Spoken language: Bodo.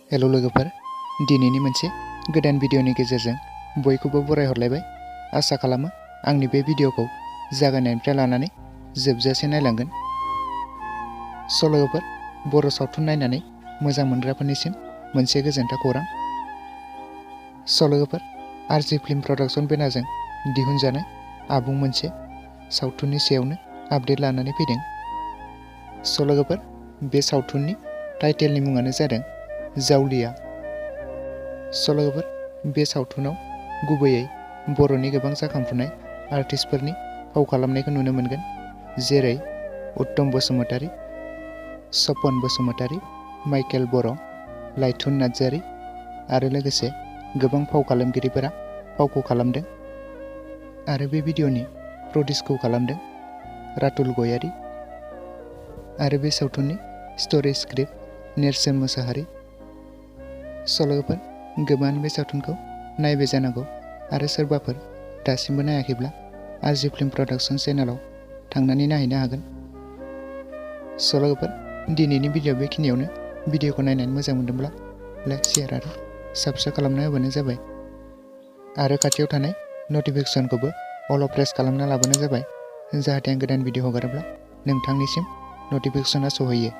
हेलो लोगोफोर, दिनैनि मोनसे गोदान भिडिअनि गेजेरजों बयखौबो बरायहरलायबाय। आसा खालामो आंनि बे भिडिअखौ जागायनायनिफ्राय लानानै जोबजासे नायलांगोन। लोगोफोर, बर' सावथुन नायनानै मोजां मोनग्राफोरनिसिम मोनसे गोजोनथाव खौरां। लोगोफोर, आरजि फिल्म प्रडाक्शन बेनारजों दिहुनजानाय आबुं मोनसे सावथुननि सायावनो आपडेट लानानै फैदों। लोगोफोर, बे सावथुननि टाइटेलनि मुङानो जादों जावलिया। लोगोफोर, बे सावथुनाव गुबैयै बर'नि गोबां जाखांफुनाय आर्टिस्टफोरनि फाव खालामनायखौ नुनो मोनगोन, जेरै उत्तम बसुमतारी, सपन बसुमतारी, माइकेल बर', लाइथुन नार्जारी आरो लोगोसे गोबां फाव खालामगिरिफोरा फावखौ खालामदों। आरो बे भिडिअनि प्रडिउसखौ खालामदों रातुल गयारी। आरो बे सावथुननि स्ट'री स्क्रिप्ट नेरसोन मोसाहारी। लोगोफोर, गोबाङानो बे सावथुनखौ नायबाय जानांगौ, आरो सोरबाफोर दासिमबो नायाखैब्ला आरजि फिल्म प्रडाक्शन चेनेलाव थांनानै नायहैनो हागोन। लोगोफोर, दिनैनि भिडिअ बेखिनियावनो। भिडिअखौ नायनानै मोजां मोनदोंब्ला लाइक, शेयार आरो साबस्क्राइब खालामना होबानो जाबाय। आरो खाथियाव थानाय नटिफिकेसनखौबो अल प्रेस खालामना लाबानो जाबाय, जाहाथे आं गोदान भिडिअ हगारोब्ला नोंथांनिसिम नटिफिकेसना सहैयो।